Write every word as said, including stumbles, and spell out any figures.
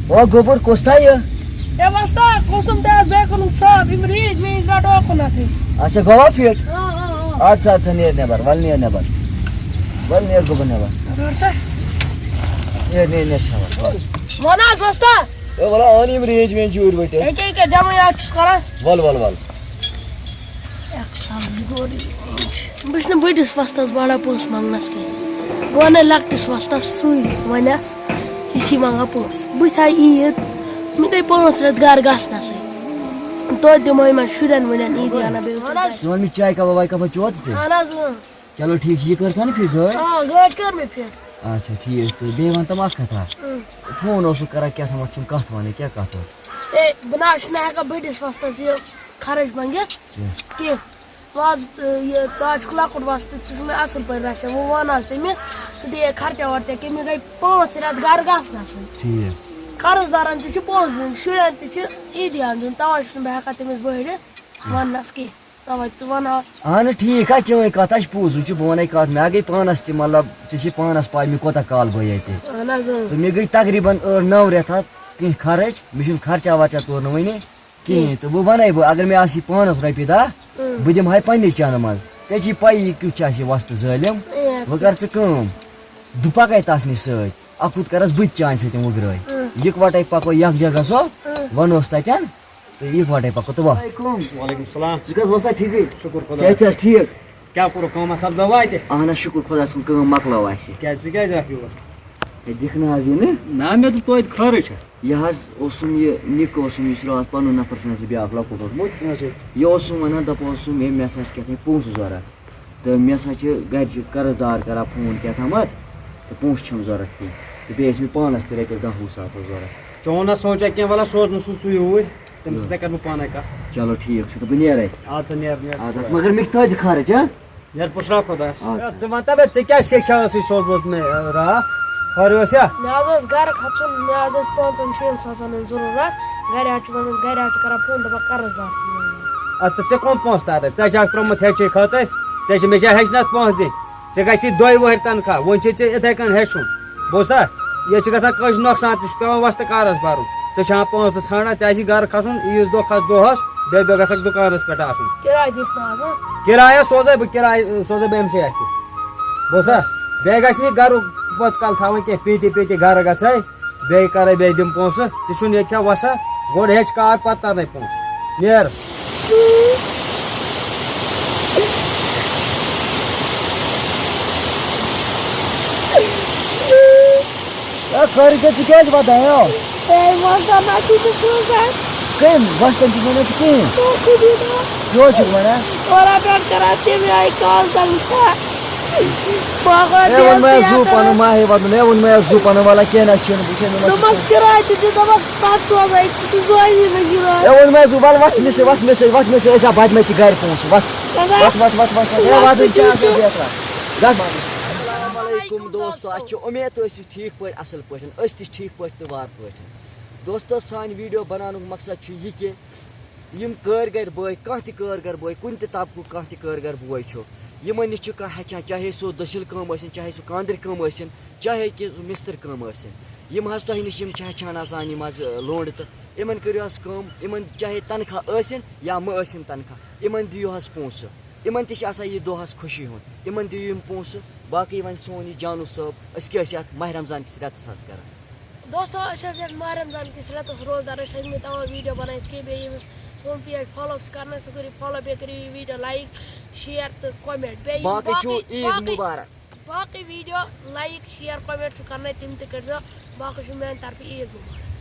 او گوٚبُر، کُس تھایہِ؟ اے وۄستا، قسم تہِ آس بیٚیہِ کُنُک صاف، یِم ریٖج ویٖج رَٹو کُنَتھٕے۔ اچھا، گوٚوا فِٹ؟ آ، آ، آ۔ اَدٕ سا، اَدٕ سا، نیر نٮ۪بر، وَلہٕ نیر نٮ۪بر۔ وَلہٕ نیر گوٚبُر نٮ۪بر۔ رَٹ سا۔ نیر، نیر، نیر، شاباش، وَلہٕ۔ وَن حظ وۄستا۔ اے وَلہٕ، اَن یِم ریٖج ویٖج جوٗرۍ ؤٹۍ۔ ییٚکیٛاہ، ییٚکیٛاہ، جمع یاد چھُس کران۔ وَلہٕ، وَلہٕ، وَلہٕ۔ بہٕ چھُس نہٕ بٔڑِس وۄستَس بَڑا پونٛسہٕ منٛگنَس کینٛہہ۔ بہٕ وَنَے لۄکٹِس وۄستَس سُے وَنٮ۪س، یہِ چھی منٛگان پونٛسہٕ۔ بہٕ تھاوٕ عیٖد، مےٚ گٔے پانٛژھ رٮ۪تھ گَرٕ گژھنَسٕے۔ توتہِ دِمو یِمَن شُرٮ۪ن وُرٮ۪ن عیٖدیانہ بیٚیہِ۔ اَہَن حظ۔ ژٕ وَن مےٚ چاے کَپا واے کَپا چوتھ ژےٚ؟ اَہَن حظ، اۭں۔ چلو ٹھیٖک چھُ، یہِ کٔر تھا نہٕ فِٹ گٲڑۍ؟ آ، گٲڑۍ کٔر مےٚ فِٹ۔ اچھا ٹھیٖک، تہٕ بیٚیہِ وَن تہٕ مےٚ اَکھ کَتھا۔ اۭں۔ فون اوسُکھ کَران کیٛاہ تھامَتھ، چھِم کَتھ وَنٕنۍ، کیٛاہ کَتھ ٲس؟ اے، بہٕ نہ حظ چھُس نہٕ ہٮ۪کان بٔڑِس وۄستَس یہِ خرٕچ منٛگِتھ کینٛہہ۔ کینٛہہ۔ وۄنۍ حظ، ژٕ، یہِ، ژٕ حظ چھُکھ لۄکُٹ وۄستہٕ، ژٕ چھُکھ مےٚ اَصٕل پٲٹھۍ رَچھان۔ وۄنۍ وَن حظ تٔمِس، سُہ دِیہِ خرچہ ورچہ، کٔمِس گٔے پانٛژھ رٮ۪تھ گَرٕ گژھنَسٕے۔ ٹھیٖک۔ قرض دارَن تہِ چھِ پونٛسہٕ دیُن، شُرٮ۪ن تہِ چھِ عیٖدیان دیُن، تَوَے چھُس نہٕ بہٕ ہٮ۪کان تٔمِس بٔڑِتھ وَننَس کینٛہہ۔ تَوَے ژٕ وَن حظ۔ اَہَن ٹھیٖک حظ، چٲنۍ کَتھ حظ چھِ پوٚز، وٕچھ بہٕ وَنَے کَتھ، مےٚ گٔے پانَس تہِ، مطلب، ژےٚ چھِ پانَس پَے مےٚ کوٗتاہ کال گوٚو ییٚتہِ۔ اَہَن حظ، اۭں۔ تہٕ مےٚ گٔے تقریٖباً ٲٹھ نَو رٮ۪تھ اَتھ کینٛہہ خرٕچ، مےٚ چھُنہٕ خرچہ ورچہ تورٕ نہٕ وٕنہِ کِہیٖنۍ۔ تہٕ بہٕ وَنَے بہٕ، اگر مےٚ آسہِ یہِ پانَس رۄپیہِ دَہ، اۭں۔ بہٕ دِمہٕ ہاے پنٛنہِ چَنٛدٕ منٛز۔ ژےٚ چھِی پَیی یہِ کیُتھ چھُ اَسہِ یہِ وۄستہٕ ظٲلِم۔ اۭں۔ وۄنۍ کَر ژٕ کٲم، بہٕ پَکَے تَس نِش سۭتۍ، اَکھ ہُتھ کَرَس بہٕ تہِ چانہِ سۭتۍ وُگرٲے۔ اۭں۔ یِکوَٹَے پَکو، یَکجاہ گژھو، اۭں۔ وَنوس تَتٮ۪ن۔ تہٕ یِکوَٹَے پَکو تہٕ وَ۔ وعلیکُم السلام۔ ژٕ کیٛاہ حظ وۄستا ٹھیٖکٕے؟ شُکُر خۄدایَس۔ صحت چھا حظ ٹھیٖک؟ کیٛاہ کوٚرُکھ کٲم سَپدٲوا اَتہِ؟ اَہَن حظ، شُکُر خۄدایَس کُن، کٲم مۄکلٲو اَسہِ۔ کیٛازِ ژٕ کیٛازِ آکھ یور؟ ہے، دِکھ نہٕ حظ یہِ نہٕ۔ نہ، مےٚ دوٚپ توتہِ خٲرٕے چھا؟ یہِ حظ اوسُم یہِ نِکہٕ اوسُم، یُس راتھ پَنُن نفر چھُنہٕ حظ یہِ بیٛاکھ لۄکُٹ اوسمُت۔ اچھا۔ یہِ اوسُم وَنان، دَپان اوسُم، ہے، مےٚ ہسا چھِ کیٛاہ تام پونٛسہٕ ضوٚرَتھ۔ تہٕ مےٚ ہسا چھِ گَرِچہِ قرض دار کران فون کیٛاہ تامَتھ، تہٕ پونٛسہٕ چھَم ضوٚرَتھ کینٛہہ۔ تہٕ بیٚیہِ ٲسۍ مےٚ پانَس تہِ رۄپیَس دَہ وُہ ساس حظ ضوٚرَتھ۔ چون نہ سونٛچا کینٛہہ، وَلہٕ سوز نہٕ سُہ ژٕے اوٗرۍ، تٔمِس سۭتۍ کَرٕ بہٕ پانَے کَتھ۔ چلو ٹھیٖک چھُ، تہٕ بہٕ نیرَے۔ اَدٕ سا نیر، نیر۔ اَدٕ حظ، مگر مےٚ تھٲے زِ خرٕچ، ہا؟ یَتھ پُشراو خۄدایَس۔ آ، ژٕ وَن تہٕ مےٚ، ژےٚ کیٛاہ شیٚچھا ٲسٕے سوزمُت مےٚ، آ، راتھ؟ ہورٕ ٲسیا؟ مےٚ حظ اوس گَرٕ کھَسُن، مےٚ حظ ٲس پانٛژَن شٮ۪ن ساسَن ہٕنٛز ضروٗرت۔ گَرِ حظ چھِ وَنان، گَرِ حظ چھِ کَران فون، دَپان، قرض دار چھِ یِوان۔ اَدٕ تہٕ ژےٚ کٕم پونٛسہٕ تَتھ؟ ژےٚ چھِ اَتھ ترٛوومُت ہیٚچھے خٲطرٕ، ژےٚ چھِ مےٚ چھا ہیٚچھنَتھ پونٛسہٕ دِنۍ؟ ژےٚ گژھی دۄیہِ وٕہٕرۍ تنخواہ، وۄنۍ چھُے ژےٚ یِتھَے کٔنۍ ہیٚچھُن۔ بوٗزتھا؟ ییٚتہِ چھِ گژھان کٲنٛسہِ نۄقصان تہِ، چھُ پٮ۪وان وۄستہٕ کارَس بَرُن۔ ژےٚ چھِ ہٮ۪وان پونٛسہٕ ژھانٛڈان، ژےٚ آسی گَرٕ کھَسُن، عیٖذ دۄہ کھَس دۄہَس، بیٚیہِ دۄہ گژھکھ دُکانَس پٮ۪ٹھ آسُن۔ کِراے دِتھ نہ حظ، ہہ؟ کِراے حظ سوزَے بہٕ، کِراے سوزَے بہٕ أمۍ سٕے اَتھِ۔ بوٗزتھا؟ بیٚیہِ گژھِ نہٕ یہِ گَرُک پَتہٕ کَل تھاوُن کینٛہہ، پیٖنٛتی پیٖنٛتی گَرٕ گژھَے۔ بیٚیہِ کَرَے، بیٚیہِ دِم پونٛسہٕ، تہِ چھُنہٕ ییٚتہِ چھا وَسان، گۄڈٕ ہیٚچھ کار، پَتہٕ تَرنَے پونٛسہٕ۔ نیر۔ اے، خٲرٕے چھا، ژٕ کیٛازِ وَدان، یو؟ اے، وۄستہٕ ما چھُے ژٕ سوزان؟ کٔمۍ؟ وۄستَن چھُکھ وَنان ژٕ کِہیٖنۍ؟ ژٕ چھُکھ وَنان؟ اورٕ پٮ۪ٹھ کَران تَمہِ آیہِ کال تَمہِ ساتہٕ۔ بہٕ ہا اے، ووٚن مےٚ بہٕ زُو ہا پَنُن، ما ہے وَدُن۔ اے، ووٚن مےٚ زُو پَنُن، وَلہٕ کینٛہہ نہ چھُنہٕ، بہٕ چھُس نہٕ وَنان دوٚپمَس، کِراے تہِ دِ، دوٚپمَس، پَتہٕ سوزَے، بہٕ چھُس زوزی نہٕ کِراے۔ اے، ووٚن مےٚ زُو، وَلہٕ وَتھ مےٚ سۭتۍ، وَتھ مےٚ سۭتۍ، وَتھ مےٚ سۭتۍ، أسۍ ہا بَدِ مےٚ ژٕ گَرِ پونٛسہٕ، وَتھ۔ وَتھ، وَتھ، وَتھ، وَتھ، وَتھ۔ اے، وَدُن چھِ آسان بیترا۔ گژھ۔ السلام علیکم دوستو، اَسہِ چھِ اُمید تُہۍ ٲسِو ٹھیٖک پٲٹھۍ، اَصٕل پٲٹھۍ، أسۍ تہِ چھِ ٹھیٖک پٲٹھۍ تہٕ وار پٲٹھۍ۔ دوستو، سانہِ ویٖڈیو بَناونُک مقصد چھُ یہِ کہِ یِم کٲرۍ گَر بٲے، کانٛہہ تہِ کٲرۍ گَر بٲے، کُنہِ تہِ طبقُک کانٛہہ تہِ کٲرۍ گَر بوے چھُ، یِمَن نِش چھُ کانٛہہ ہیٚچھان، چاہے سُہ دٔسِل کٲم ٲسِن، چاہے سُہ کانٛدٕرۍ کٲم ٲسِن، چاہے کہِ سُہ مِستٕر کٲم ٲسِن۔ یِم حظ تۄہہِ نِش یِم چھِ ہیٚچھان آسان، یِم حظ، ٲ، لونٛڈٕ تہٕ یِمَن کٔرِو حظ کٲم، یِمَن چاہے تنخواہ ٲسِن یا مہٕ ٲسِن تنخواہ، یِمَن دِیِو حظ پونٛسہٕ۔ یِمَن تہِ چھِ آسان یہِ دۄہ حظ خوشی ہُنٛد، یِمَن دِیِو یِم پونٛسہٕ۔ باقٕے وۄنۍ سون یہِ جانوٗ صٲب، أسۍ کیٛاہ ٲسۍ یَتھ ماہِ رمضان کِس رٮ۪تَس حظ کَران؟ دوستو، أسۍ حظ یَتھ ماہِ رمضان کِس رٮ۪تَس روزدار، أسۍ ہیٚکۍ نہٕ تَوَے ویٖڈیو بَنٲیِتھ کینٛہہ۔ بیٚیہِ ییٚمِس سون پیج فالو چھُ کَرنَے، سُہ کٔرِو فالو، بیٚیہِ کٔرِو یہِ ویٖڈیو لایِک، شِیَر تہٕ کومٮ۪نٛٹ۔ بیٚیہِ یِم باقٕے چھُو باقٕے، عیٖد باقٕے، مُبارک۔ باقٕے ویٖڈیو لایِک، شِیَر، کومٮ۪نٛٹ چھُ کَرنَے، تِم تہِ کٔرۍزیو۔ باقٕے چھُ میٛانہِ طرفہٕ عیٖد مُبارک۔